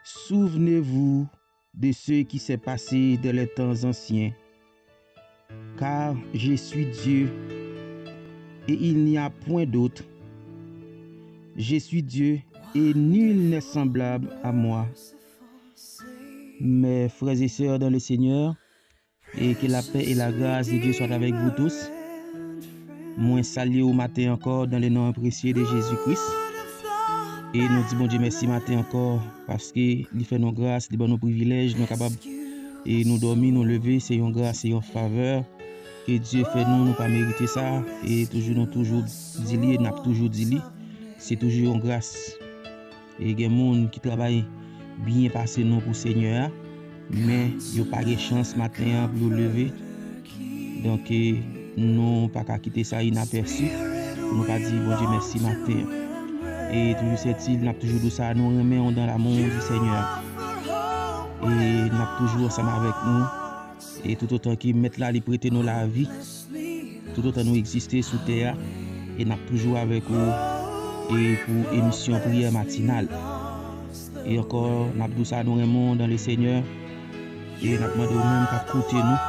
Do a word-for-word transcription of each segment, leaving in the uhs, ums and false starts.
Souvenez-vous de ce qui s'est passé dans les temps anciens, car je suis Dieu et il n'y a point d'autre. Je suis Dieu et nul n'est semblable à moi. Mes frères et sœurs dans le Seigneur, et que la paix et la grâce de Dieu soient avec vous tous. Mwen salye w maten ankò dans le nom précieux de Jésus-Christ. E nou di Bondye mèsi maten ankò paske li fè nou gras, li ban nou privilèj, nou kapab e nou dòmi, nou leve, se yon gras, se yon favè ke Dye fè nou, nou pa merite sa. E toujou nou toujou di li, e n ap toujou di li, se toujou yon gras. E gen moun ki travay byen pase nou pou Senyè a, men yo pa gen chans maten an pou yo leve. Donk, e, nou pa ka kite sa inapèsi pou nou pa di Bondye mèsi maten an. E toujou sètil, n ap toujou di w sa, nou renmen w dans l'amour du Seigneur. E n ap toujou ansanm avèk nou. E toutotan ke Mèt la li prete nou lavi, toutotan nou egziste sou tè a, e n ap toujou avèk ou e pou emisyon priyè matinal. E ankò, n ap di w sa, nou renmen w dans le Seigneur. E n ap mande w menm k ap koute nou,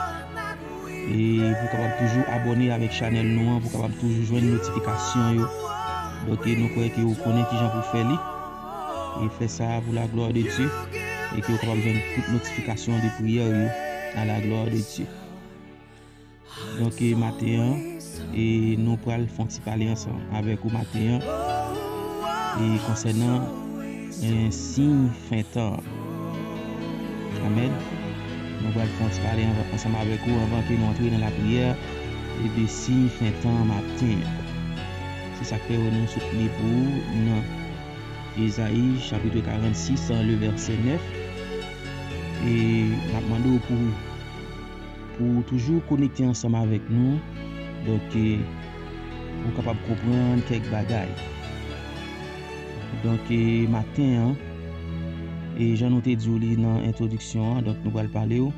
e pou w kapab toujou abòne avèk chanèl nou an, pou w kapab toujou jwenn notifikasyon yo. Donk, e nou kwè ke ou konnen kijan pou w fè li. E fè sa pou la gloire de Dieu, e ke w kapab jwenn tout notifikasyon de priyè yo à la gloire de Dieu. Donk, e maten an, e nou pral fè yon ti pale ansanm avèk ou maten an, e konsènan, e, siy fen tan an. Amèn. Nou pral fè yon ti pale anvan, ansanm avèk ou anvan ke nou antre nan lapriyè, e de siy fen tan an maten an. Se sa k fè nou sot li pou ou nan Ezayi, chapitre quarante-six, le verset neuf. E n ap mande w pou, pou w toujou konekte ansanm avèk nou. Donk, e, pou w kapab konprann kèk bagay. Donk, e, maten an, e jan nou te di w li nan entwodiksyon an, donk nou pral pale w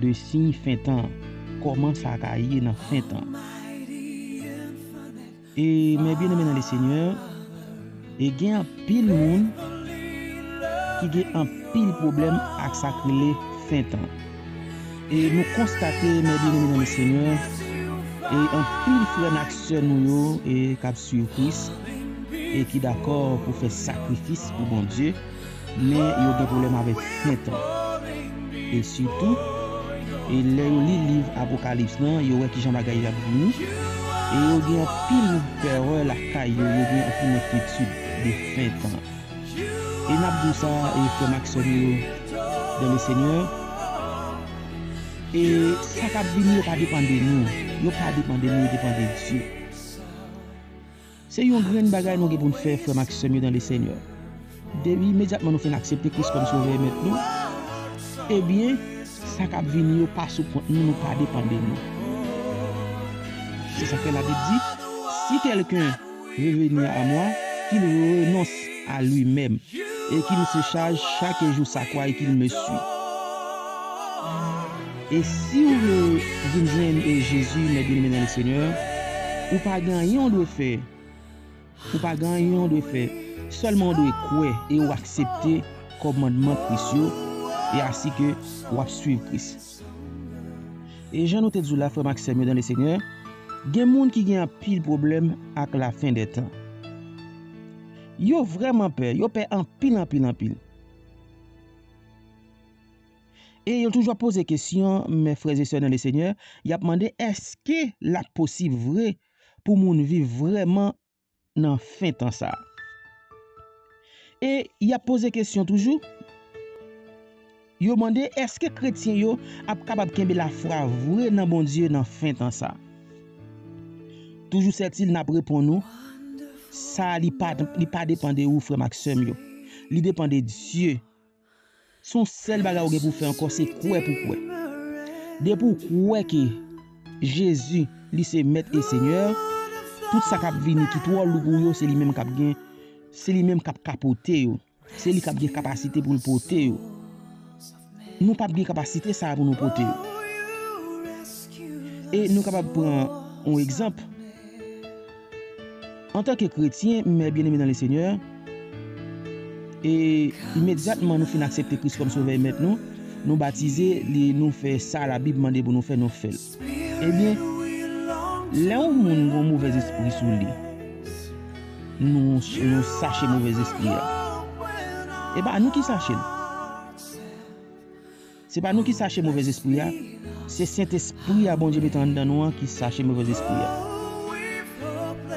de siy fen tan an. Kòman sa ka ye nan fen tan? E, mes bien-aimés dans le Seigneur, e gen anpil moun ki gen anpil pwoblèm ak sa k rele fen tan. E nou konstate, mes bien-aimés dans le Seigneur, e anpil frè n ak sè nou yo, e k ap swiv Kris, e ki dakò pou fè sakrifis pou Bondye, men yo gen pwoblèm avèk fen tan. E sitou, e lè yo li liv Apokalips lan, yo wè kijan bagay yo ap vini, e yo gen anpil pèwè lakay yo, yo gen anpil enkyetid de fen tan. E n ap di w sa, e frè m ak sè m yo dans le Seigneur, e sa k ap vini yo pa depann de nou, yo pa depann de nou, yo depann de Dye. Se yon grenn bagay nou gen pou n fè, frè m ak sè m yo dans le Seigneur. Depi imedyatman nou fin aksepte Kris kòm Sovè e Mèt nou, ebyen, sa k ap vini yo pa sou kont nou, nou pa depann de nou. Se sa k fè Labib di, si quelqu'un veut venir à moi, qu'il renonce à lui-même et qu'il se charge chaque jour sa croix et qu'il me suit. E si w vle vin jwenn, e, Jezi, mes bien-aimés dans le Seigneur, ou pa gen anyen w dwe fè. Ou pa gen anyen w dwe fè. Sèlman w dwe kwè e w aksepte kòmandman Kris yo, e asike w ap swiv Kris. E jan nou te di w la, frè m ak sè m yo dans le Seigneur, gen moun ki gen anpil pwoblèm ak la fin des temps. Yo vrèman pè, yo pè anpil, anpil, anpil. E yo toujou ap poze kesyon, mes frères et sœurs dans le Seigneur, y ap mande, èske l ap posib vre pou moun viv vrèman nan fen tan sa a? E y ap poze kesyon toujou, yo mande, èske kretyen yo ap kapab kenbe lafwa vre nan Bondye nan fen tan sa a? Toujou sètil, n ap reponn ou, sa li pa, li pa depann de ou, frè m ak sè m yo. Li depann de Dye. Se yon sèl bagay ou gen pou w fè ankò, se kwè pou kwè. Depi w kwè ke Jezi, li se Mèt e Senyè, tout sa k ap vini ki twò lou pou yo, se li menm k ap gen, se li menm k ap ka pote yo. Se li k ap gen kapasite pou l pote yo. Nou p ap gen kapasite sa a pou nou pote yo. E nou kapab pran yon egzanp. Antanke kretyen, mes bien-aimés dans le Seigneur, E imedyatman nou fin aksepte Kris kòm Sovè e Mèt nou, nou batize, li, nou fè sa Labib mande pou nou fè, nou fè l. Ebyen, lè yon moun gen yon movèzespri sou li, nou, nou sache movèzespri a. E pa nou ki sache l. Se pa nou ki sache movèzespri a, se Sentespri a Bondye mete anndan nou an ki sache movèzespri a.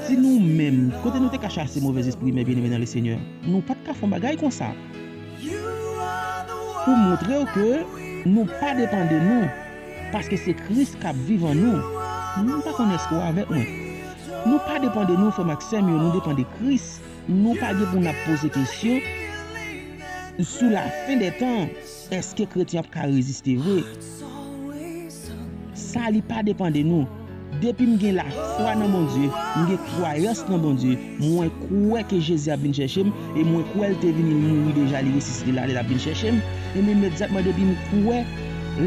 Si nou menm, kote nou te ka chache movèzespri, men byeneme nan Lesenyè, nou pa t ka fè yon bagay konsa. Pou montre w ke nou pa depann de nou, paske se Kris k ap viv an nou. M pa konn èske w avèk mwen. Nou pa depann de nou, frè m ak sè m yo, nou depann de Kris. Nou pa gen pou n ap poze kesyon sou lafen dè tan. Èske kretyen ap ka reziste vre? Sa li pa depann de nou. Depi m gen lafwa nan Bondye, m gen kwayans nan Bondye, mwen kwè ke Jezi ap vin chèche m, e mwen kwè l te vini, li mouri deja, li resisite la, lè l ap vin chèche m. E men imedyatman depi m kwè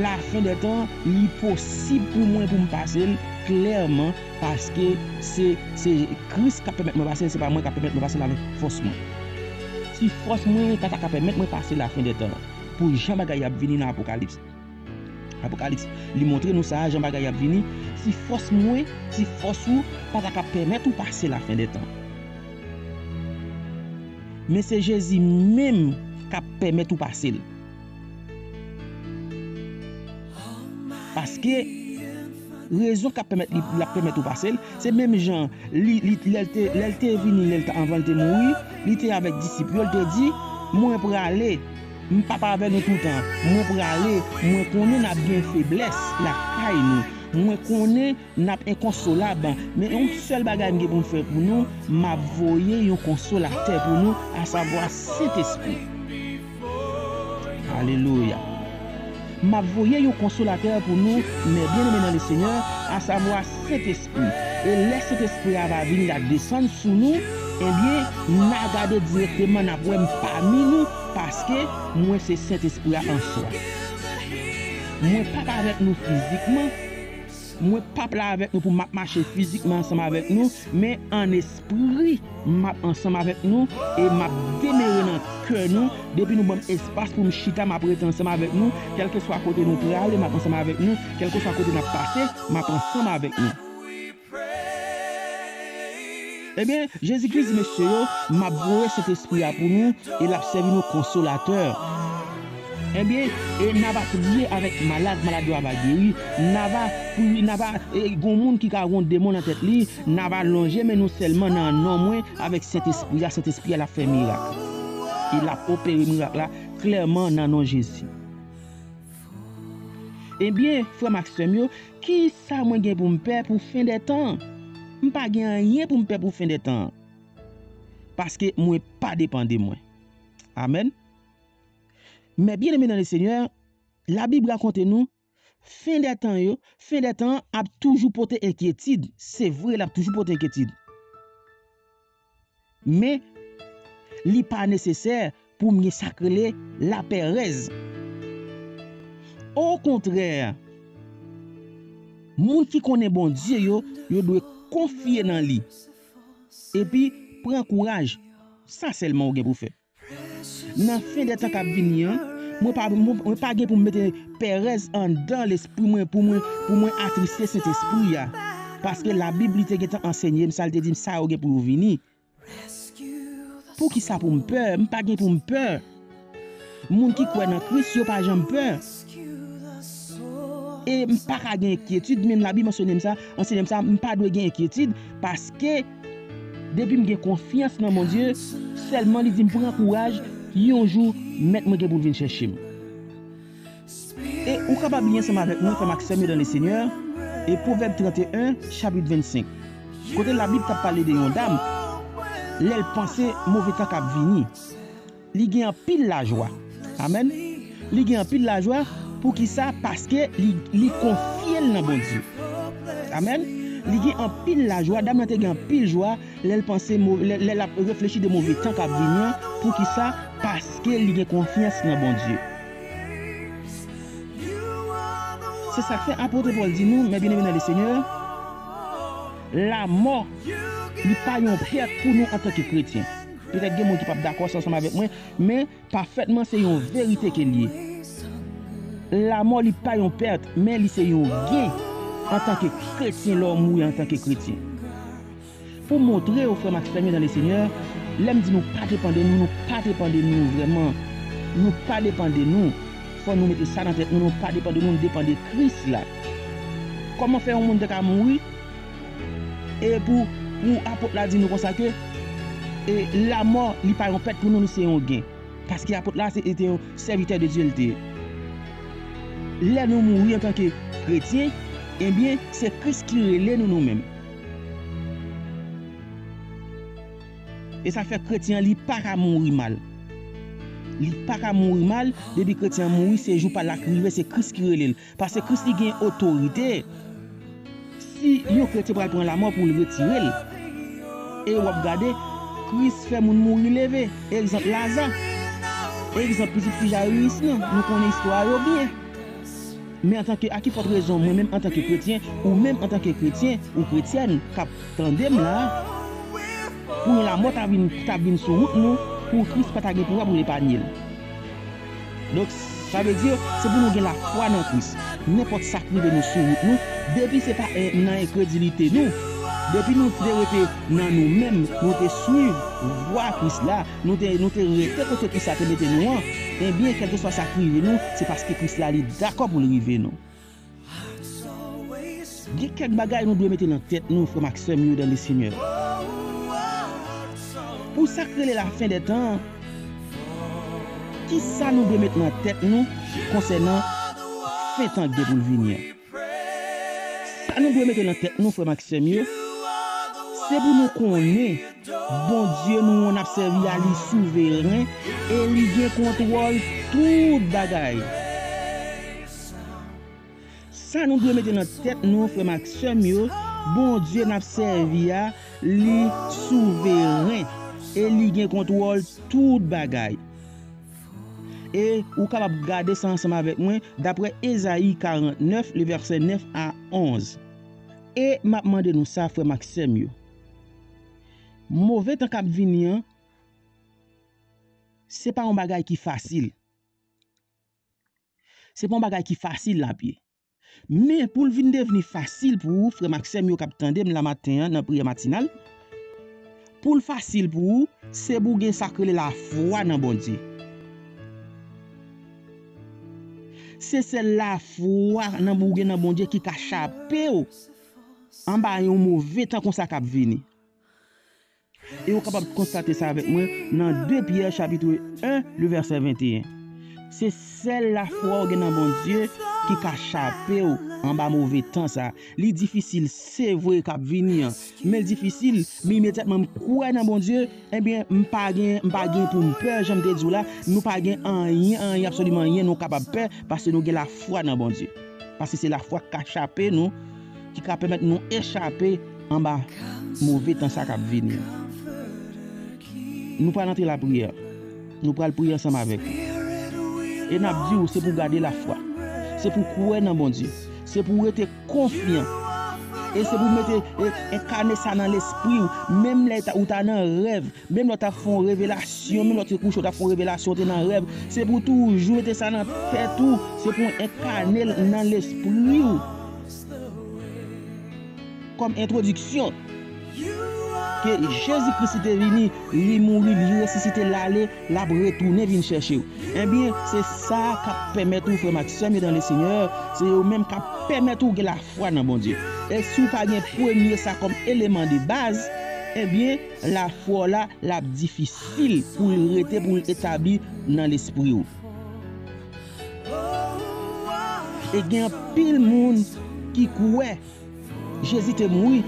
lafen dè tan, li posib pou mwen pou m pase l klèman, paske se, se Kris k ap pèmèt mwen pase l, se pa mwen k ap pèmèt mwen pase l avèk fòs mwen. Si fòs mwen pa ta ka pèmèt mwen pase lafen dè tan, pou jan bagay ap vini nan Apokalips. Apokalips, li montre nou sa, jan bagay ap vini. Si fòs mwen, si fòs ou pa ta ka pèmèt ou pase lafen dè tan. Men se Jezi menm k ap pèmèt ou pase l. Paske rezon k ap pèmèt li, l ap pèmèt ou pase l, se menm jan li, li, lè l te, lè l te vini, lè l te, anvan l te mouri, li te avèk disip yo, l te di, mwen prale, m p ap avè nou toutan, mwen prale, mwen konnen n ap gen feblès lakay nou, mwen konnen n ap enkonsolab, men yon sèl bagay m gen pou m fè pou nou, m ap voye yon konsolatè pou nou, asavwa Sentespri. Alelouya. M ap voye yon konsolatè pou nou, men byeneme nan Lesenyè, asavwa Sentespri. E lè Sentespri a va vini, l ap desann sou nou, ebyen, n a gade dirèkteman, n ap wè m pami nou, paske mwen se Sentespri a answa. Mwen p ap avèk nou fizikman, mwen p ap la avèk nou pou m ap mache fizikman ansanm avèk nou, men an espri, m ap ansanm avèk nou e m ap demere nan kè nou. Depi nou ban m espas pou m chita, m ap rete ansanm avèk nou. Kèlkeswa kote nou prale, m ap ansanm avèk nou. Kèlkeswa kote n ap pase, m ap ansanm avèk nou. Ebyen, Jezi Kris di, mesye yo, m ap voye Sentespri a pou nou e l ap sèvi nou konsolatè. Ebyen, e n a va priye avèk malad, malad yo a va geri. N a va priye, n a va, e, gon moun ki ka gon demon nan tèt li, n a va lonje men nou sèlman nan non mwen avèk Sentespri a, Sentespri a l ap fè mirak. E l ap opere mirak la klèman nan non Jezi. Ebyen, frè m ak sè m yo, kisa mwen gen pou m pè pou fen dè tan? M pa gen anyen pou m pè pou fen dè tan. Paske mwen pa depann de mwen. Amèn. Men byeneme nan Lesenyè, Labib rakonte nou, fen dè tan yo, fen dè tan an ap toujou pote enkyetid. Se vre, l ap toujou pote enkyetid. Men, li pa nesesè pou m gen sa k rele lapèrèz. Okontrè, moun ki konnen Bondye yo, yo dwe konfye nan li. Epi, pran kouraj. Sa sèlman ou gen pou fè. Nan fen dè tan k ap vini an, mwen pa, mwen, mwen pa gen pou m mete pèrèz anndan lespri mwen pou mwen, pou mwen atriste Sentespri a. Paske Labib li te gentan ansenye m sa, l te di m sa yo gen pou yo vini. Poukisa pou m pè? M pa gen pou m pè. Moun ki kwè nan Kris, yo pa janm pè. E m pa ka gen enkyetid, menm Labib ansenye m sa, ansenye m sa, m pa dwe gen enkyetid, paske depi m gen konfyans nan Bondye, sèlman li di m pran kouraj, yon jou, Mèt mwen gen pou l vin chèche m. E ou kapab li ansanm avèk mwen, frè m ak sè m yo nan Lesenyè, e Pwovèb trannteyen, chapit vennsenk, kote Labib t ap pale de yon dam, lè l panse move tan k ap vini. Li gen anpil lajwa. Amèn. Li gen anpil lajwa. Poukisa? Paske li, li konfye l nan Bondye. Amèn. Li gen anpil lajwa. Dam nan te gen anpil jwa lè l panse mo-, lè, lè l ap reflechi de move tan k ap vini an. Poukisa? Paske li gen konfyans nan Bondye. Se sa k fè apot Pòl di nou, men byeneme nan Lesenyè, lamò, li pa yon pèt pou nou antanke kretyen. Petèt gen moun ki p ap dakò sa ansanm avèk mwen, men pafètman se yon verite ke l ye. Lanmò li pa yon pèt, men li se yon gen antanke kretyen, lè w mouri antanke kretyen. Pou montre w, frè m ak sè m yo nan le Senyè, lè m di nou pa depann de nou, nou pa depann de nou vrèman. Nou pa depann de nou. Fò nou mete sa nan tèt nou, nou pa depann de nou, nou depann de Kris la. Kòman fè yon moun te ka mouri? E pou, pou apot la di nou konsa ke, e lanmò, li pa yon pèt pou nou, li se yon gen. Paske apot la, se, li te yon sèvitè de Dye, li te ye. Lè nou mouri antanke kretyen, ebyen, se Kris ki rele nou, nou menm. E sa fè kretyen an, li pa ka mouri mal. Li pa ka mouri mal, depi kretyen an mouri, se jou pa l la k rive, se Kris ki rele l. Paske Kris li gen otorite. Si yon kretyen pral pran lanmò pou l retire l, e w ap gade, Kris fè moun mouri leve. Egzanp Laza. Egzanp pitit fi Jayiris lan. Nou konnen istwa yo byen. Men antanke, a ki fòt rezon, mwen menm antanke kretyen, ou menm antanke kretyen, ou kretyèn, k ap tande m la, pou yon lanmò ta vin, ta vin sou wout nou, pou Kris pa ta gen pouvwa pou l epanye l. Donk, sa vle di, se pou nou gen lafwa nan Kris. Nenpòt sa k rive nou sou wout nou, depi se pa en-, nan enkredilite nou, depi nou te rete nan nou menm, nou te swiv vwa Kris la, nou te, nou te rete kote Kris la te mete nou an, ebyen, kèlkeswa sa k rive nou, se paske Kris la, li dakò pou l rive nou. Gen kèk bagay nou dwe mete nan tèt nou, frè m ak sè m yo dans le Seigneur. Pou sa k rele lafen dè tan an, ki sa nou dwe met nan tèt nou konsènan fen tan k gen pou l vini an? Sa nou dwe mete nan tèt nou, frè m ak sè m yo, se pou nou konnen Bondye nou an n ap sèvi a, li souveren e li gen kontwòl tout bagay. Sa nou dwe mete nan tèt nou, frè m ak sè m yo, Bondye n ap sèvi a, li souveren e li gen kontwòl tout bagay. E ou kapab gade sa ansanm avèk mwen, daprè Ezayi karantnèf, le vèsè nèf a onz. E m ap mande nou sa, frè m ak sè m yo. Move tan k ap vini an, se pa yon bagay ki fasil. Se pa yon bagay ki fasil l ap ye. Men pou l vin devni fasil pou ou, frè m ak sè m yo k ap tande m la maten an nan priyè matinal, pou l fasil pou ou, se pou w gen sa k rele lafwa nan Bondye. Se sèl lafwa nan pou w gen nan Bondye ki ka chape w anba yon move tan konsa k ap vini. E ou kapab konstate sa avèk mwen nan de Pyè chapit en, le vèsè venteyen. Se sèl lafwa w gen nan Bondye ki ka chape w anba move tan sa. Li difisil, se vre, k ap vini an. Men l difisil, men imedyatman m kwè nan Bondye, ebyen, m pa gen, m pa gen pou m pè, jan m te di w la, nou pa gen anyen, anyen, absoliman anyen nou kapab pè, paske nou gen lafwa nan Bondye. Paske se lafwa k ka chape nou, ki ka pèmèt nou echape anba move tan sa k ap vini an. Nou pral antre lapriyè. Nou pral priye ansanm avèk ou. E n ap di w, se pou w gade lafwa. Se pou w kwè nan Bondye. Se pou w rete konfyan. E se pou w mete, e, enkane sa nan lespri w. Menm lè ta, ou ta nan rèv, menm lè w t ap fè yon revelasyon, menm lè w te kouche, w t ap fè yon revelasyon, w te nan rèv, se pou w toujou mete sa nan tèt ou. Se pou w enkane l nan lespri w. Kòm entwodiksyon, ke Jezi Kris li te vini, li mouri, li resisite, l ale, l ap retounen vin chèche w. Ebyen, se sa k ap pèmèt ou, frè m ak sè m yo dans le Seigneur, se yo menm k ap pèmèt ou gen lafwa nan Bondye. E si w pa gen premye sa kòm eleman de baz, ebyen, lafwa w la, l ap difisil pou l rete, pou l etabli nan lespri w. E gen anpil moun ki kwè Jezi te mouri,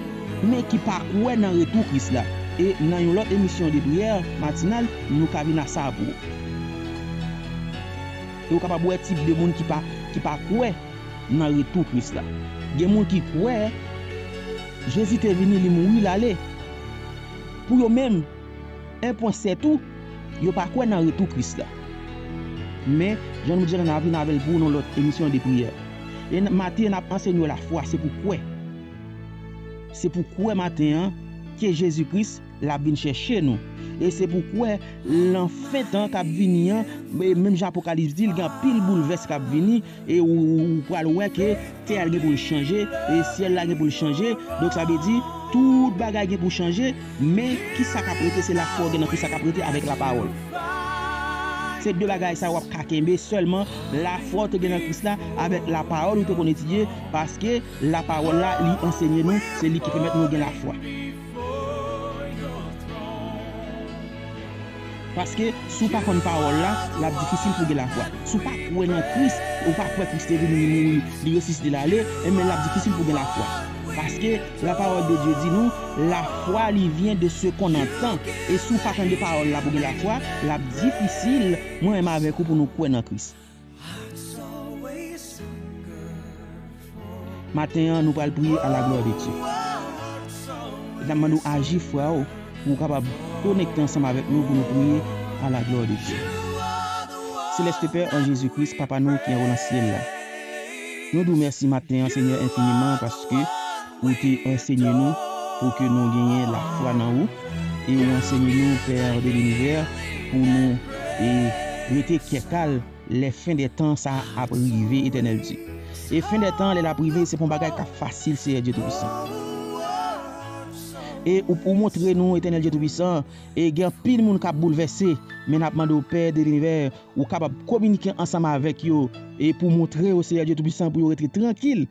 men ki pa kwè nan retou Kris la. E nan yon lòt emisyon de priyè matinal, nou ka vin a sa pou ou. E ou kapab wè tip de moun ki pa, ki pa kwè nan retou Kris la. Gen moun ki kwè Jezi te vini, li mouri, l ale. Pou yo menm, en pwen sèt ou, yo pa kwè nan retou Kris la. Men, jan nou di a, n a vin avè l pou ou nan lòt emisyon de priyè. E n, maten an, n ap ansenye w lafwa, se pou kwè. Se pou kwè maten an ke Jezi Kris, l ap vin chèche nou. E se pou kwè, lan fen tan k ap vini an, e menm jan Apokalips di l, gen anpil boulvès k ap vini, e ou, ou pral wè ke tè a gen pou l chanje, e syèl la gen pou l chanje. Donk sa vle di, tout bagay gen pou chanje, men kisa k ap rete, se lafwa w gen nan Kris la k ap rete avèk lapawòl. Se de bagay sa w ap ka kenbe sèlman, lafwa w te gen nan Kris la avèk lapawòl ou te konn etidye, paske lapawòl la, li ansenye nou, se li ki pèmèt nou gen lafwa. Paske si w pa konn pawòl la, l ap difisil pou w gen lafwa. Si w pa kwè nan Kris, ou pa kwè Kris te vini, li mouri, li resisite, l ale, enben l ap difisil pou w gen lafwa. Paske la parole de Dieu di nou, la foi li vient de ce qu'on entend. E si w pa tande pawòl la pou w gen lafwa, l ap difisil, mwen menm avèk ou, pou nou kwè nan Kris. Maten an, nou pral priye à la gloire de Dieu. E n ap mande w aji, frè, pou w kapab konekte ansanm avèk nou pou nou priye à la gloire de Dieu. Céleste Père, en Jésus-Christ, Papa nou ki anwo nan syèl la. Nou di w mèsi maten an, Senyè, enfiniman, paske ou te ansenye nou pou ke nou genyen lafwa nan ou, e ou ansenye nou, Père de l'univers, pou nou, e, rete kè kal lè fen dè tan sa ap rive, Etènèl Dye. E fen dè tan, lè l ap rive, se pa yon bagay k ap fasil, Seyè Dye Toupisan. E ou, ou montre nou, Etènèl Dye Toupisan, e gen anpil moun k ap boulvèse, men n ap mande w, Pè de linivè, ou kapab kominike ansanm avèk yo, e pou montre yo, Seyè Dye Toupisan, pou yo rete trankil,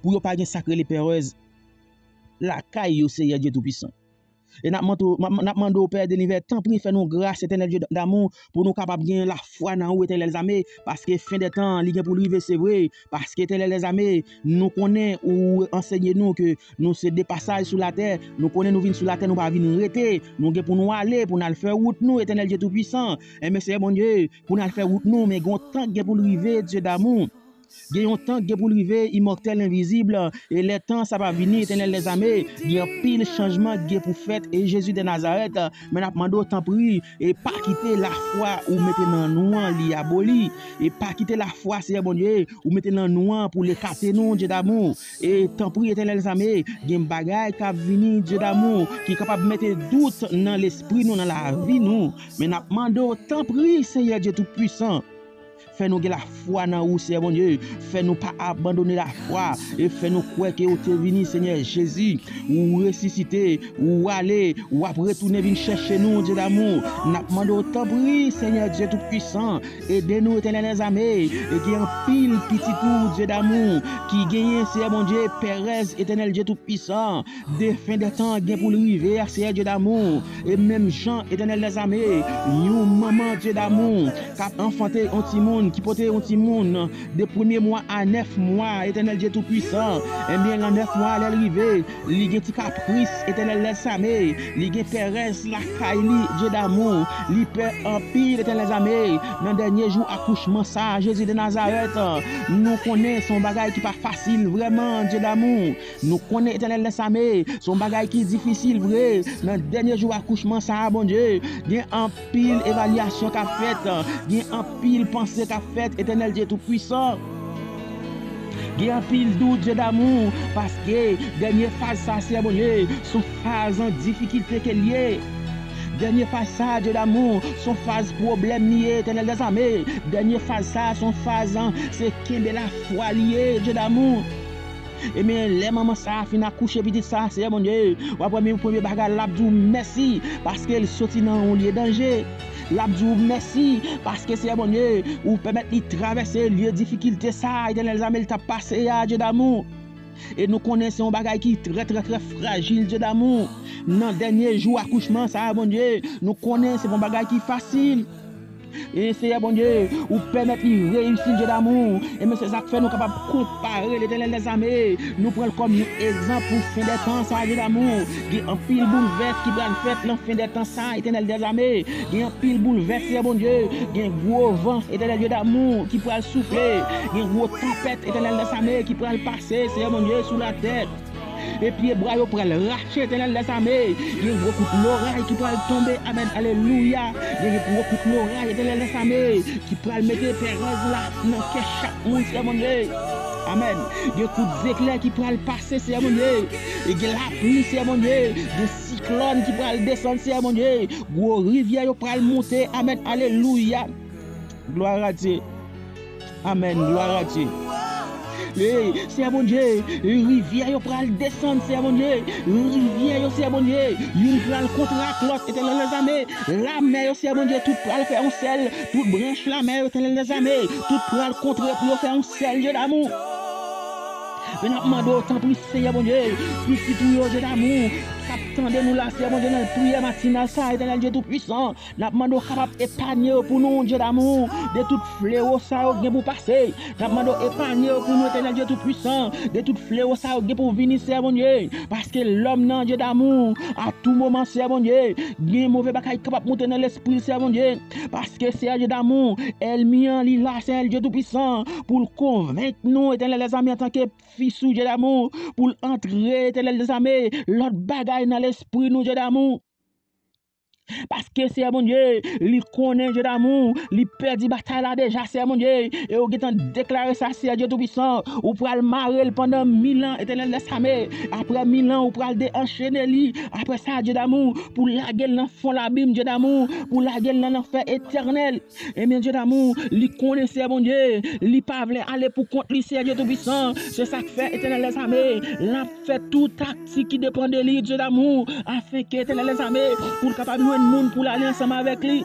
pou yo pa gen sa k rele pèrèz lakay yo, Seyè Dye Toupisan. E n ap mande w, n ap mande w, Pè de linivè, tanpri fè nou gras, Etènèl Dye damou, pou nou kapab gen lafwa nan ou, Etènèl dèzame, paske fen dè tan, li gen pou l rive, se vre, paske, Etènèl dèzame, nou konnen ou ansenye nou ke nou se de pasaj sou latè, nou konnen nou vin sou latè, nou pa vin rete, nou gen pou nou ale, pou n al fè wout nou, Etènèl Dye Toupisan. Enben, Seyè Bondye, pou n al fè wout nou, men gen yon tan k gen pou l rive, Dye damou. Gen yon tan k gen pou l rive, Imòtèl envizib, e lè tan sa va vini, Etènèl dèzame, gen anpil chanjman k gen pou fèt, e Jezi de Nazarèt, men n ap mande w, tanpri, e pa kite lafwa ou mete nan nou an, li aboli, e pa kite lafwa, Seyè Bondye, ou mete nan nou an pou l ekate nou, Dye damou, e tanpri, Etènèl dèzame, gen bagay k ap vini, Dye damou, ki kapab mete dout nan lespri nou, nan lavi nou, men n ap mande w, tanpri, Seyè Dye Toupisan, fè nou gen lafwa nan ou, Seyè Bondye. Fè nou pa abandone lafwa. E fè nou kwè ke ou te vini, Senyè Jezi. Ou resisite, ou ale, w ap retounen vin chèche nou, Dye damou. N ap mande w, tanpri, Senyè Dye Toupisan, ede nou, Etènèl dèzame. E gen anpil pitit ou, Dye damou, ki genyen, Seyè Bondye, pèrèz, Etènèl Dye Toupisan. De fen dè tan gen pou l rive a, Seyè Dye damou. E menm jan, Etènèl dèzame, yon manman, Dye damou, k ap anfante yon timoun, ki pote yon timoun de premye mwa a nèf mwa, Etènèl Dye Toupisan, enbyen, nan nèf mwa, lè l rive, li gen ti kapris, Etènèl dèzame, li gen pèrèz lakay li, Dye damou, li pè anpil, Etènèl dèzame, nan dènye jou akouchman sa, Jezi de Nazarèt, nou konnen se yon bagay ki pa fasil vrèman, Dye damou. Nou konnen, Etènèl dèzame, se yon bagay ki difisil vre. Nan dènye jou akouchman sa a, Bondye, gen anpil evalyasyon k ap fèt, gen anpil panse k ap fèt, Etènèl Dye Toupisan. Gen anpil dout, Dye damou, paske dènye faz sa, Seyè Bondye, se yon faz an difikilte ke l ye. Dènye faz sa, Dye damou, se yon faz pwoblèm li ye, Etènèl dèzame. Dènye faz sa, se yon faz an, se kenbe lafwa li ye, Dye damou. Ebyen, lè manman sa a fin akouche pitit sa a, Seyè Bondye, w ap wè men premye bagay, l ap di w mèsi, paske l soti nan yon lye danje. L ap di w mèsi, paske, Seyè Bondye, ou pèmèt li travèse lye difikilte sa a, Etènèl dèzame, l t ap pase a, Dye damou. E nou konnen se yon bagay ki trè, trè, trè frajil, Dye damou. Nan dènye jou akouchman sa a, Bondye, nou konnen se pa yon bagay ki fasil. E Seyè Bondye, ou pèmèt li reyisi, Dye damou. E men se sa k fè nou kapab konpare Letènèl dèzame. Nou pran l kòm yon egzanp pou fen dè tan sa, Dye damou. Gen anpil boulvès ki pral fèt nan fen dè tan sa, Etènèl dèzame. Gen anpil boulvès, Seyè Bondye. Gen gwo van, Etènèl Dye damou, ki pral soufle. Gen gwo tanpèt, Etènèl dèzame, ki pral pase, Seyè Bondye, sou latè. E pyebwa yo pral rache, Etènèl dèzame. Gen gwo kout loray ki pral tonbe. Amèn. Alelouya. Gen gwo kout loray, Etènèl dèzame, ki pral mete pèrèz la nan kè chak moun, Seyè Bondye. Amèn. Gen kout zeklè ki pral pase, Seyè Bondye. E gen lapli, Seyè Bondye. Gen siklòn ki pral desann, Seyè Bondye. Gwo rivyè yo pral monte. Amèn. Alelouya. Gloire à Dieu. Amèn. Gloire à Dieu. Hey, Seyè Bondye, rivyè yo pral desann, Seyè Bondye. Rivyè yo, Seyè Bondye, youn pral kontre ak lòt, Etènèl dèzame. Lamè yo, Seyè Bondye, tout pral fè yon sèl. Tout branch lamè yo, Etènèl dèzame, tout pral kontre pou yo fè yon sèl, Dye damou. Men n ap mande w, tanpri, Seyè Bondye, pitit ou yo, Dye damou, k ap tande nou la, Seyè Bondye, nan priyè matinal sa, Etènèl Dye Toupisan, n ap mande w kapab epanye yo pou nou, Dye damou, de tout flewo sa yo gen pou pase. N ap mande w epanye yo pou nou, Etènèl Dye Toupisan, de tout flewo sa yo gen pou vini, Seyè Bondye. Paske lòm nan, Dye damou, a tou moman, Seyè Bondye, gen move bagay k kapab monte nan lespri l, Seyè Bondye. Paske, Seyè Dye damou, ènmi an, li la, Seyè Dye Toupisan, pou l konvenk nou, Etènèl dèzame, antanke fis ou, Dye damou, pou l antre, Etènèl dèzame, lòt bagay nan lespri nou, Dye damou. Paske, Seyè Bondye, li konnen, Dye damou, li pèdi batay la deja, Seyè Bondye. E ou gentan deklare sa, Seyè Dye Toupisan. Ou pral mare l pandan mil an, Etènèl dèzame. Apre mil an, ou pral deanchene li. Apre sa, Dye damou, pou lage l nan fon labim, Dye damou, pou lage l nan lanfè etènèl. Ebyen, Dye damou, li konnen, Seyè Bondye, li pa vle ale pou kont li, Seyè Dye Toupisan. Se sa k fè, Etènèl dèzame, l ap fè tout taktik ki depann de li, Dye damou, afenke, Etènèl dèzame, pou l kapab jwenn moun pou l ale ansanm avèk li.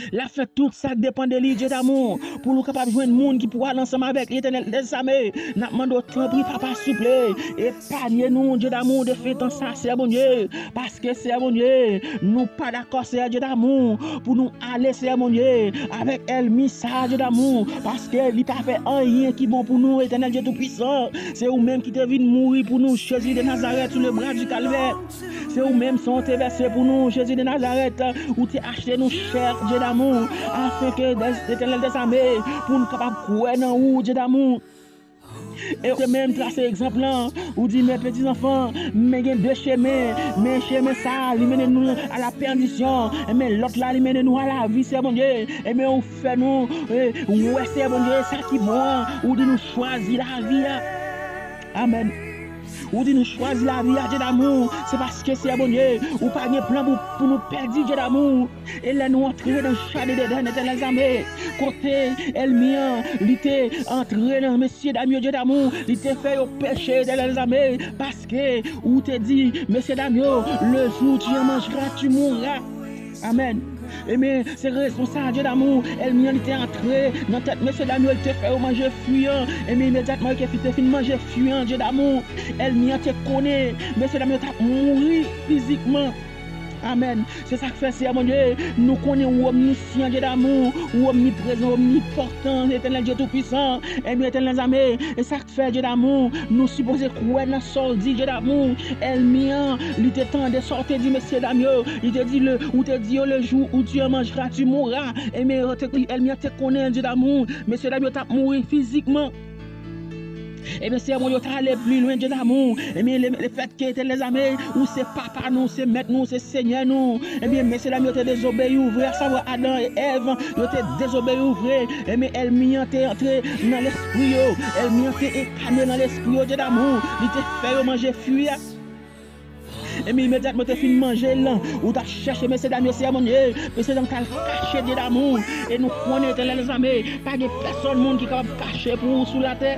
L ap fè tout sa k depann de li, Dye damou, pou nou kapab jwenn moun ki pou al ansanm avèk li, Etènèl dèzame. N ap mande w, tanpri, Papa, souple, epanye nou, Dye damou, de feyton sa, Seyè Bondye. Paske, Seyè Bondye, nou pa dakò, Seyè Dye damou, pou nou ale, Seyè Bondye, avèk ènmi sa, Dye damou. Paske li pa fè anyen ki bon pou nou, Etènèl Dye Toupisan. Se ou menm ki te vin mouri pou nou, Jezi de Nazarèt, sou le bra du Calvaire. Se ou menm san w te vèse pou nou, Jezi de Nazarèt. Ou te achte nou chè, Dye damou, afenke, Etènèl dèzame, pou nou kapab kwè nan ou, Dye damou. E ou te menm trase egzanp lan. Ou di, men peti zanfan, men gen de chemen. Men chemen sa, li mennen nou a la pèdisyon. Men lòt la, li mennen nou a lavi, Seyè Bondye. Ebyen, ou fè nou, e, wè, Seyè Bondye, sa ki bon an. Ou di nou chwazi lavi a. Amèn. Ou di nou chwazi lavi a, Dye damou. Se paske, Seyè Bondye, ou pa gen plan pou, pou nou pèdi, Dye damou. E lè nou antre nan jaden Edenn, Etènèl dèzame, kote ènmi an, li te antre nan mesye dam yo, Dye damou, li te fè yo peche, Etènèl dèzame, paske ou te di mesye dam yo, le jour où tu en mangeras, tu mourras. Amèn. Ebyen, se rezon sa, Dye damou, ènmi an, li te antre nan tèt mesye dam yo, li te fè yo manje fwi an. Ebyen, imedyatman yo te fin manje fwi an, Dye damou, ènmi an te konnen mesye dam yo t ap mouri fizikman. Amèn. Se sa k fè, Seyè Bondye, nou konnen ou omnisyan, Dye damou, ou omniprezan, omnipòtan, Etènèl Dye Toupisan. Ebyen, Etènèl dèzame, e sa k fè, Dye damou, nou sipoze kwè nan sa w di, Dye damou. Ènmi an, li te tande sa w te di mesye dam yo. Li te di, le, ou te di yo, le jour où tu en mangeras, tu mourras. Ebyen, yo te, ènmi an te konnen, Dye damou, mesye dam yo t ap mouri fizikman. Ebyen, Seyè Bondye, yo t ale pli lwen, Dye damou. Ebyen, le, lefètke, Etènèl dèzame, ou se papa nou, ou se mèt nou, ou se senyè nou. Ebyen, mesye dam yo te dezobeyi ou vre, asavwa Adan e Èv, yo te dezobeyi ou vre. Ebyen, ènmi an te antre nan lespri yo. Ènmi an te enkane nan lespri yo, Dye damou. Li te fè yo manje fwi a. Ebyen, imedyatman yo te fin manje l, ou t ap chèche mesye dam yo, Seyè Bondye. Mesye dam t al kache, Dye damou. E nou konnen, Etènèl dèzame, pa gen pèsòn moun ki kapab kache pou ou sou latè.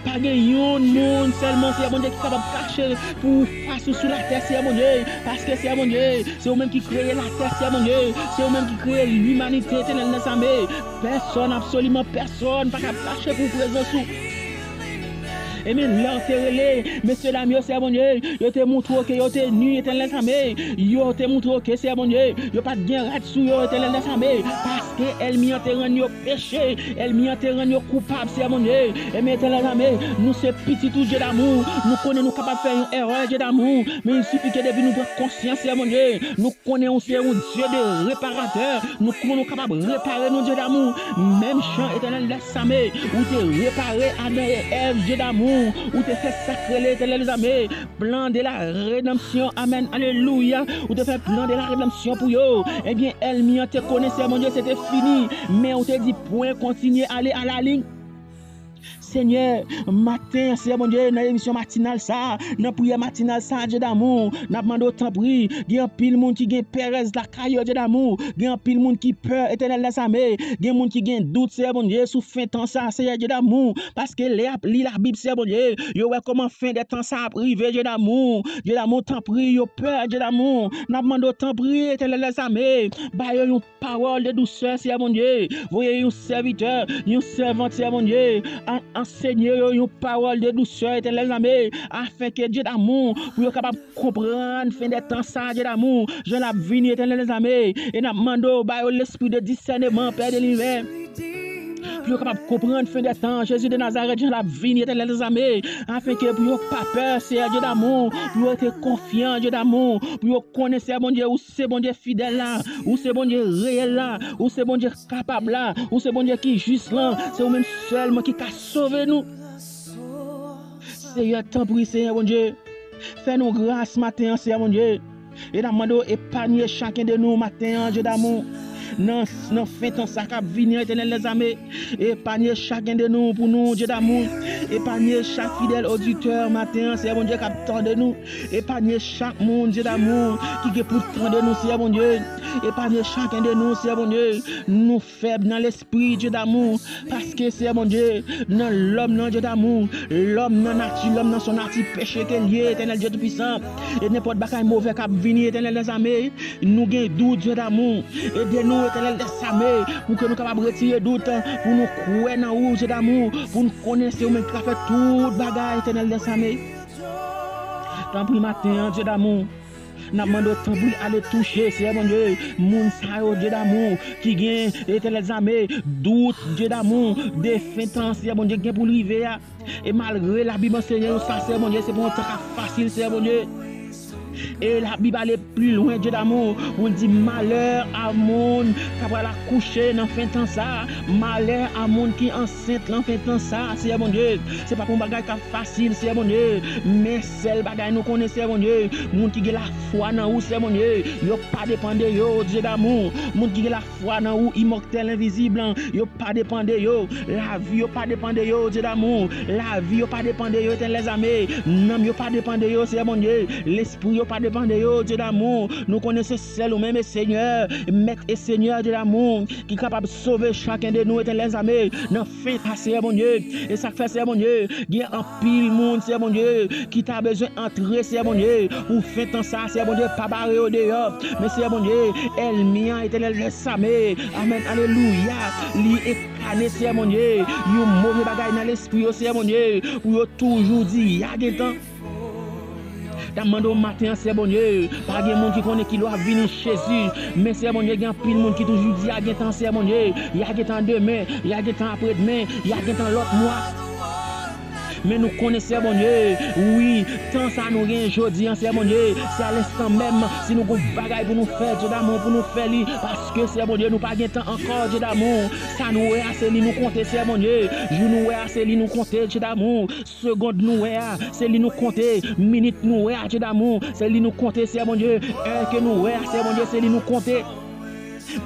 Pa gen yon moun sèlman, Seyè Bondye, ki kapab kache pou ou fas ou sou latè, Seyè Bondye. Paske, Seyè Bondye, se ou menm ki kreye latè, Seyè Bondye. Se ou menm ki kreye limanite, Etènèl dèzame. Pèsòn, absoliman pèsòn, pa kab kache pou prezans ou. Ebyen, lè w te rele mesye dam yo, Seyè Bondye, yo te montre w ke yo te ni, Etènèl dèzame. Yo te montre w ke, Seyè Bondye, yo pa t gen rad sou yo, Etènèl dèzame. Paske ènmi an te rann yo peche, ènmi an te rann yo koupab, Seyè Bondye. Ebyen, Etènèl dèzame, nou se pitit ou, Dye damou. Nou konnen nou kapab fè yon erè, Dye damou. Men il sifi ke depi nou pran konsyans, Seyè Bondye, nou konnen ou se yon Dye de reparatè. Nou konnen ou kapab repare nou, Dye damou. Menm jan, Etènèl dèzame, ou te repare Adan e Èv, Dye damou. Ou te fè sa k rele, Etènèl dèzame, plan de la redanmsyon. Amèn. Alelouya. Ou te fè plan de la redanmsyon pou yo. Ebyen, ènmi an te konnen, Seyè Bondye, se te fini. Men ou te di, pwen, kontinye ale a la liy. Senyè, maten an, Seyè Bondye, nan emisyon matinal sa a, nan priyè matinal sa a, Dye damou, n ap mande w tanpri, gen anpil moun ki gen perèz lakay yo, Dye damou, gen anpil moun ki pè, Etènèl dèzame, gen moun ki gen dout, Seyè Bondye, sou fen tan sa a, Seyè Dye damou, paske lè y ap li Labib, Seyè Bondye, yo wè kòman fen dè tan sa a ap rive, Dye damou, Dye damou, tanpri, yo pè, Dye damou, n ap mande w tanpri, Etènèl dèzame, ba yo yon pawòl de dousè, Seyè Bondye. Voye yon sèvitè, yon sèvant, Seyè Bondye. An-, ansenye yo yon pawòl de dousè, Etènèl dèzame, afenke Dye damou, pou yo kapab konprann fen dè tan sa, Dye damou, jan l ap vini, Etènèl dèzame. E n ap mande w, ba yo lespri de disèneman, Pè de linivè. Pou yo kapab konprann fen dè tan, Jezi de Nazarèt, jan l ap vini, Etènèl dèzame, afenke pou yo pa pè, Seyè Dye damou, pou yo rete konfyan, Dye damou, pou yo konnen, Seyè Bondye, ou se Bondye fidèl la, ou se Bondye reyèl la, ou se Bondye kapab la, ou se Bondye ki jis lan, se ou menm sèlman ki ka sove nou. Seyè, tanpri, Seyè Bondye, fè nou gras maten an, Seyè Bondye. E n ap mande w epanye chaken de nou maten an, Dye damou. Nan, nan fen tan sa k ap vini an, Etènèl dèzame. Epanye chaken de nou pou nou, Dye damou. Epanye chak fidèl oditè maten an, Seyè Bondye, k ap tande nou. Epanye chak moun, Dye damou, ki gen pou tande nou, Seyè Bondye. Epanye chaken de nou, Seyè Bondye. Nou fèb nan lespri, Dye damou. Paske, Seyè Bondye, nan lòm nan, Dye damou, lòm nan nati, lòm nan se yon nati peche ke l ye, Etènèl Dye Toupisan. E nenpòt bagay move k ap vini, Etènèl dèzame, nou gen dout, Dye damou. Ede nou, Etènèl dèzame, pou ke nou kapab retire dout, pou nou kwè nan ou, Dye damou, pou nou konnen se ou menm ki ka fè tout bagay, Etènèl dèzame. Tanpri maten an, Dye damou. N ap mande w tanpri ale touche, Seyè Bondye, moun sa yo, Dye damou, ki gen, Etènèl dèzame, dout, Dye damou, de fen tan, Seyè Bondye, gen pou l rive a. E malgre Labib anseye nou sa, Seyè Bondye, se pa yon tan k ap fasil, Seyè Bondye. E Labib ale pli lwen, Dye damou, pou l di, malè a moun k ap pral akouche nan fen tan sa, malè a moun ki ansent lan fen tan sa, Seyè Bondye. Se pa pou yon bagay k ap fasil, Seyè Bondye. Men sèl bagay nou konnen, Seyè Bondye, moun ki gen lafwa nan ou, Seyè Bondye, yo pa depann de yo, Dye damou. Moun ki gen lafwa nan ou, imòtèl, envizib lan, yo pa depann de yo. Lavi yo pa depann de yo, Dye damou. Lavi yo pa depann de yo, Etènèl dèzame. Nanm yo pa depann de yo, Seyè Bondye. Lespri yo pa depann de yo, Dye damou. Nou konnen se sèl ou menm, e Senyè, Mèt e Senyè, Dye damou, ki kapab sove chaken de nou, Etènèl dèzame, nan fen sa, Seyè Bondye. E sa k fè, Seyè Bondye, gen anpil moun, Seyè Bondye, ki ta bezwen antre, Seyè Bondye, pou fen tan sa, Seyè Bondye, pa bare yo deyò. Men, Seyè Bondye, ènmi an, Etènèl dèzame, amèn, alelouya, li enkane, Seyè Bondye, yon move bagay nan lespri yo, Seyè Bondye, pou yo toujou di, y a gentan. N ap mande w maten an, Seyè Bondye, pa gen moun ki konnen kilè w ap vini, Jezi. Men, Seyè Bondye, gen anpil moun ki toujou di, y a gentan, Seyè Bondye, y a gentan demen, y a gentan apredmen, y a gentan lòt mwa. Men nou konnen, Seyè Bondye, wi, tan sa nou genyen jodi an, Seyè Bondye, se a lenstan menm, si nou gon bagay pou nou fè, Dye damou, pou nou fè li, paske, Seyè Bondye, nou pa gen tan ankò, Dye damou. Sa nou wè a, se li nou konte, Seyè Bondye. Jou nou wè a, se li nou konte, Dye damou. Segond nou wè a, se li nou konte. Minit nou wè a, Dye damou, se li nou konte, Seyè Bondye. È ke nou wè a, Seyè Bondye, se li nou konte.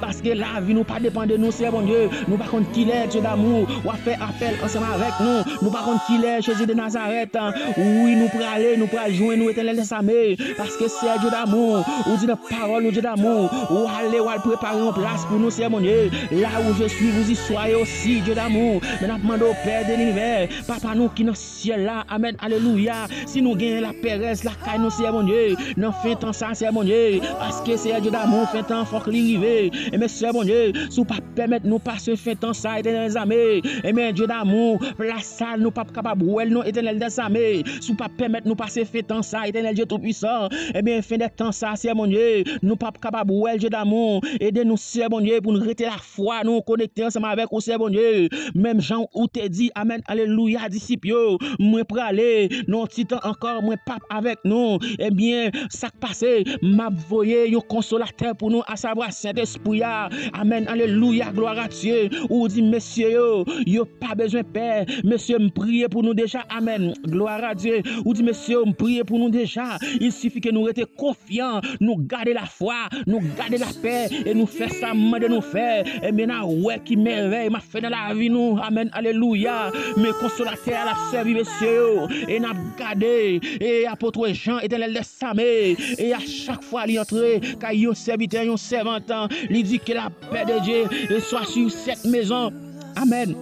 Paske lavi nou pa depann de nou, Seyè Bondye. Nou pa konn kilè, Dye damou, w ap fè apèl ansanm avèk nou. Nou pa konn kilè, Jezi de Nazarèt, wi, nou prale, nou pral jwenn ou, Etènèl dèzame. Paske, Seyè Dye damou, ou di nan pawòl ou, Dye damou, ou ale, w al prepare yon plas pou nou, Seyè Bondye. Là où je suis, vous y soyez aussi, Dye damou. Men n ap mande w, Pè de linivè, Papa nou ki nan syèl la, amèn, alelouya. Si nou genyen laperèz lakay nou, Seyè Bondye, nan fen tan sa, Seyè Bondye, paske, Seyè Dye damou, fen tan fòk li rive. Ebyen, Seyè Bondye, si w pa pèmèt nou pase fen tan sa, Etènèl dèzame, ebyen, Dye damou, plas sa, nou p ap kapab wè l non, Etènèl dèzame. Si w pa pèmèt nou pase fen tan sa, Etènèl Dye Toupisan, ebyen, fen dè tan sa, Seyè Bondye, nou p ap kapab wè l, Dye damou. Ede nou, Seyè Bondye, pou n rete la fwa nou konekte ansanm avèk ou, Seyè Bondye. Menm jan ou te di, amèn, alelouya, disip yo, mwen prale, nan yon ti tan ankò, mwen p ap avèk nou. Ebyen, sa k pase, m ap voye yon konsolatè pou nou, asavwa Sentespri. pri a. Amèn, alelouya, glwa a Dye. Ou di mesye yo, yo pa bezwen pè. Mesye, m priye pou nou deja. Amèn, glwa a Dye. Ou di mesye yo, m priye pou nou deja. Il sifi ke nou rete konfyan, nou gade lafwa, nou gade lapè, e nou fè sa m mande nou fè. Ebyen, n a wè ki mèvèy m ap fè nan lavi nou. Amèn, alelouya. Men konsolatè a l ap sèvi mesye yo, e n ap gade, e apot Jan, Etènèl dèzame, e a chak fwa li antre kay yon sèvitè, yon sèvant, li di ke lapè de Dye e swa sou sèt mezon. Amèn.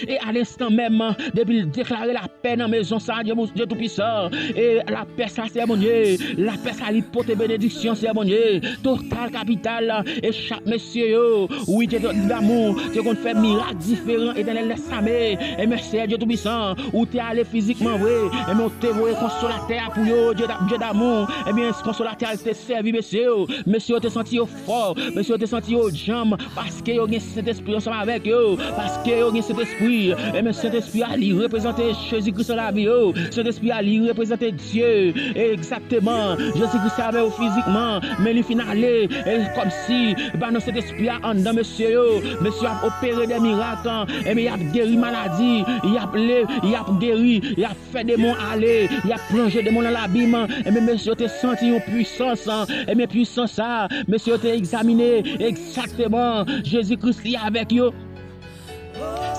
E a lenstan menm, depi l deklare lapè nan mezon sa a, Dye, Dye Toupisan, e lapè sa, Seyè Bondye, lapè sa li pote benediksyon, Seyè Bondye, total kapital, e chak mesye yo, wi, Dye damou, te konn fè mirak diferan, Etènèl dèzame, e men Seyè Dye Toupisan, ou te ale fizikman vre, e men ou te voye konsolatè a pou yo, Dye da-, Dye damou, ebyen, konsolatè a te sèvi mesye yo, mesye yo te santi yo fò, mesye yo te santi yo djanm, paske yo gen Sentespri ansanm avèk yo, paske yo gen Sentespri. Ebyen, Sentespri a li reprezante Jezi Kris nan lavi yo. Sentespri a li reprezante Dye. Egzakteman, Jezi Kris te avè yo fizikman, men li fin ale, e kòmsi, ba nan Sentespri a anndan mesye yo. Mesye yo ap opere de mirak, ebyen, y ap geri maladi, y ap le, y ap geri, y ap fè demon ale, y ap plonje demon nan labim. Ebyen, mesye yo te santi yon pwisans, ebyen, pwisans sa, mesye yo te egzamine, egzakteman, Jezi Kris li avèk yo.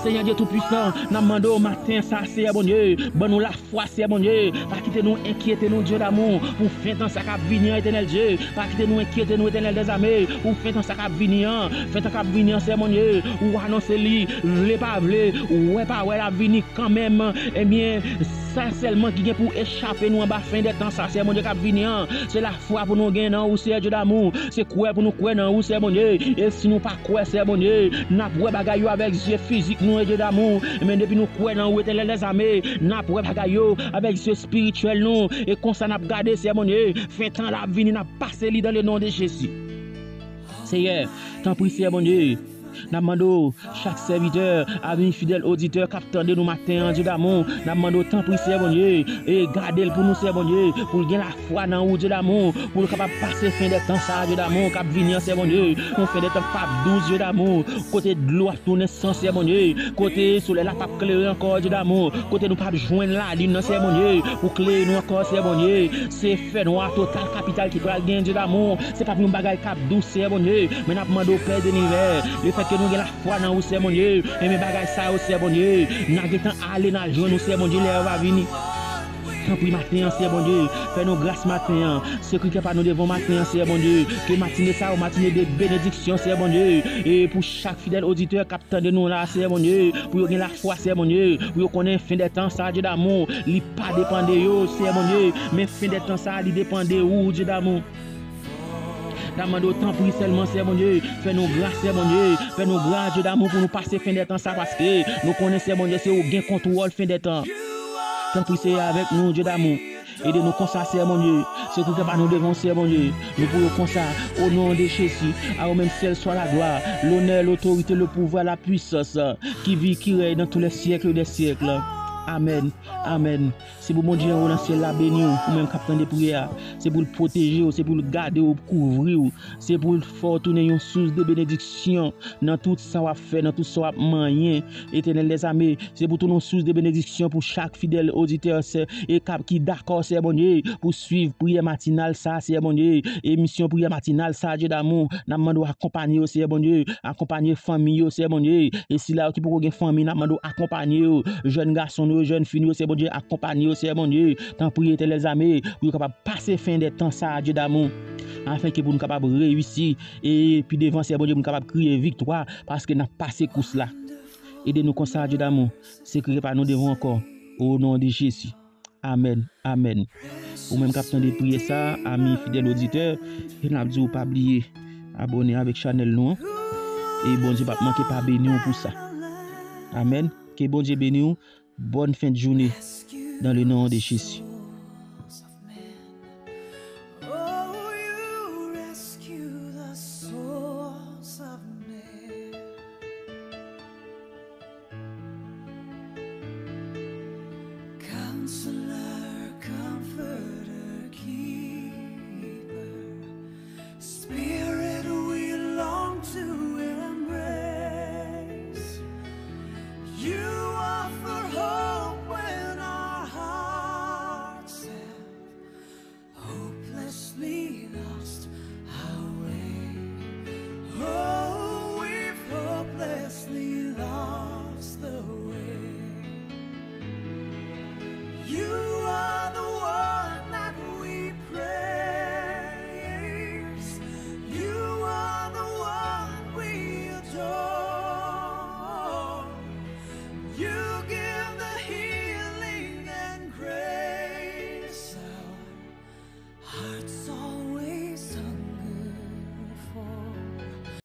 Senyè Dye Toupisan, n ap mande w maten sa, Senyè Bondye, ban nou lafwa, Senyè Bondye, pa kite nou enkyete nou, Dye damou, pou fen tan sa k ap vini an, Etènèl Dye, pa kite nou enkyete nou, Etènèl dèzame, pou fen tan sa k ap vini an, fen tan k ap vini an, Senyè Bondye, ou anonse li, vle pa vle, wè pa wè, l ap vini kanmenm, ebyen, sa sèlman ki gen pou echape nou anba fen dè tan sa, Senyè Bondye, k ap vini an, se lafwa pou nou gen nan ou, Senyè Dye damou, se kwè pou nou kwè nan ou, Senyè Bondye, e si nou pa kwè, Senyè Bondye, n ap wè bagay yo avèk zye fizik nou, e Dye damou, men depi nou kwè nan ou, Etènèl dèzame, n ap wè bagay yo avèk zye espirityèl nou, e konsa n ap gade, Senyè Bondye, fen tan la ap vini, n ap pase li dans le nom de Jésus. Seyè, tanpri, Seyè Bondye, n ap mande w, chak sèvitè, ami fidèl oditè k ap tande nou maten an, Dye damou, n ap mande w, tanpri, Seyè Bondye, e gade l pou nou, Seyè Bondye, pou l gen lafwa nan ou, Dye damou, pou l kapab pase fen dè tan sa a, Dye damou, k ap vini an, Seyè Bondye, yon fen dè tan k p ap dous, Dye damou, kote dlo ap tounen san, Seyè Bondye, kote solèy la p ap klere ankò, Dye damou, kote nou p ap jwenn lalin nan, Seyè Bondye, pou klere nou ankò, Seyè Bondye, se fènwa total kapital ki pral gen, Dye damou, se p ap yon bagay k ap dous, Seyè Bondye, men n ap mande w, Pè de linivè, lefètke nou gen lafwa nan ou, Seyè Bondye, enben bagay sa yo, Seyè Bondye, n a gentan ale, n al jwenn ou, Seyè Bondye, lè a va vini. Tanpri maten an, Seyè Bondye, fè nou gras maten an, sekre kè pa nou devan w maten an, Seyè Bondye, ke matine sa yo, matine de benediksyon, Seyè Bondye, e pou chak fidèl oditè k ap tande nou la, Seyè Bondye, pou yo gen lafwa, Seyè Bondye, pou yo konnen fen dè tan sa, Dye damou, li pa depann de yo, Seyè Bondye, men fen dè tan sa, li depann de ou, Dye damou. N ap mande w tanpri sèlman, Seyè Bondye, fè nou gras, Seyè Bondye, fè nou gras, Dye damou, pou nou pase fen dè tan sa, paske nou konnen, Seyè Bondye, se ou gen kontwòl fen dè tan. Tanpri, Seyè, avèk nou, Dye damou. Ede nou konsa, Seyè Bondye. Sekre kè pa nou devan w, Seyè Bondye. Nou priye w konsa, o non de Jezi. A ou menm sèl swa laglwa, lonè, lotorite, lepouvwa, lapwisans, ki viv, ki rèy dans tous les siècles des siècles. Amèn. Amèn. Se pou Bondye anwo nan syèl la beni w, ou menm k ap tande priyè a. Se pou l pwoteje w, se pou l gade w, kouvri w. Se pou l fè w tounen yon sous de benediksyon nan tout sa w ap fè, nan tout sa w ap manyen. Etènèl dèzame, se pou tounen yon sous de benediksyon pou chak fidèl oditè, sè, e k ap, ki dakò, Seyè Bondye, pou swiv priyè matinal sa, Seyè Bondye, emisyon priyè matinal sa, Dye damou, n ap mande w akonpanye yo, Seyè Bondye, akonpanye fanmi yo, Seyè Bondye, e sila yo ki poko gen fanmi, n ap mande w akonpanye yo, jèn gason nou yo, jèn fi nou yo, Seyè Bondye, akonpanye yo, Seyè Bondye, tanpri, Etènèl dèzame, pou yo kapab pase fen dè tan sa, Dye damou, afenke pou nou kapab reyisi, e pi devan, Seyè Bondye, pou nou kapab kriye viktwa, paske n ap pase kous la. Ede nou konsa, Dye damou, sekre pa nou devan ankò, o non de Jezi. Amèn, amèn. Ou menm k ap tande priyè sa, ami fidèl oditè, e n ap di w pa bliye abòne avèk chanèl nou an. E Bondye p ap manke pa beni w pou sa. Amèn. Ke Bondye beni w. Bonne fin de journée dans le nom de Jésus.